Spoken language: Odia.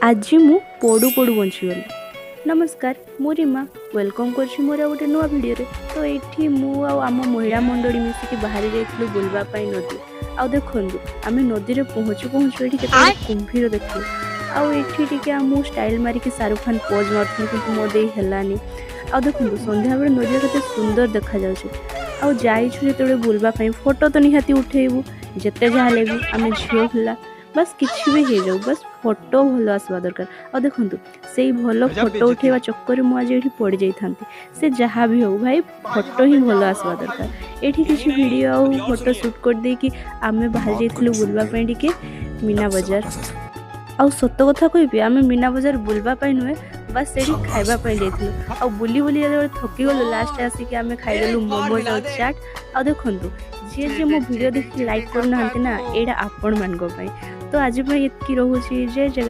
ଆଜି ମୁଁ ପଡ଼ୁ ପଡ଼ୁ ବଞ୍ଚିଗଲି। ନମସ୍କାର, ମୁଁ ରିମା, welcome କରୁଛି ମୋର ଆଉ ଗୋଟେ ନୂଆ ଭିଡ଼ିଓରେ। ତ ଏଇଠି ମୁଁ ଆଉ ଆମ ମହିଳା ମଣ୍ଡଳୀ ମିଶିକି ବାହାରି ଯାଇଥିଲୁ ବୁଲିବା ପାଇଁ ନଦୀ। ଆଉ ଦେଖନ୍ତୁ, ଆମେ ନଦୀରେ ପହଞ୍ଚୁ ପହଞ୍ଚୁ ଏଇଠି କେତେ କୁମ୍ଭୀର ଦେଖିଲୁ। ଆଉ ଏଇଠି ଟିକେ ମୁଁ ଷ୍ଟାଇଲ୍ ମାରିକି ଶାହରୁଖ ଖାନ ପୋଜ୍ ମାରୁଥିଲି, କିନ୍ତୁ ମୋ ଦେଇ ହେଲାନି। ଆଉ ଦେଖନ୍ତୁ, ସନ୍ଧ୍ୟାବେଳେ ନଦୀଟା କେତେ ସୁନ୍ଦର ଦେଖାଯାଉଛି। ଆଉ ଯାଇଛୁ ଯେତେବେଳେ ବୁଲିବା ପାଇଁ, ଫଟୋ ତ ନିହାତି ଉଠେଇବୁ। ଯେତେ ଯାହା ହେଲେ ବି ଆମେ ଝିଅ ପିଲା, ବାସ୍ କିଛି ବି ହେଇଯାଉ, ବାସ୍ ଫଟୋ ଭଲ ଆସିବା ଦରକାର। ଆଉ ଦେଖନ୍ତୁ, ସେଇ ଭଲ ଫଟୋ ଉଠେଇବା ଚକ୍କରରେ ମୁଁ ଆଜି ଏଇଠି ପଡ଼ିଯାଇଥାନ୍ତି। ସେ ଯାହା ବି ହଉ ଭାଇ, ଫଟୋ ହିଁ ଭଲ ଆସିବା ଦରକାର। ଏଇଠି କିଛି ଭିଡ଼ିଓ ଆଉ ଫଟୋ ସୁଟ୍ କରିଦେଇକି ଆମେ ବାହାରି ଯାଇଥିଲୁ ବୁଲିବା ପାଇଁ ଟିକେ ମୀନା ବଜାର। ଆଉ ସତ କଥା କହିବି, ଆମେ ମୀନା ବଜାର ବୁଲିବା ପାଇଁ ନୁହେଁ, ବାସ୍ ସେଇଠି ଖାଇବା ପାଇଁ ଯାଇଥିଲୁ। ଆଉ ବୁଲି ବୁଲି ଯେତେବେଳେ ଥକିଗଲୁ, ଲାଷ୍ଟ ଆସିକି ଆମେ ଖାଇଦେଲୁ ମୋମୋଜ ଆଉ ଚାଟ୍। ଆଉ ଦେଖନ୍ତୁ, ଯିଏ ଯିଏ ମୋ ଭିଡ଼ିଓ ଦେଖିକି ଲାଇକ୍ କରୁନାହାନ୍ତି ନା, ଏଇଟା ଆପଣମାନଙ୍କ ପାଇଁ। ତ ଆଜି ପାଇଁ ଏତିକି ରହୁଛି। ଜୟ ଜଗନ୍ନାଥ।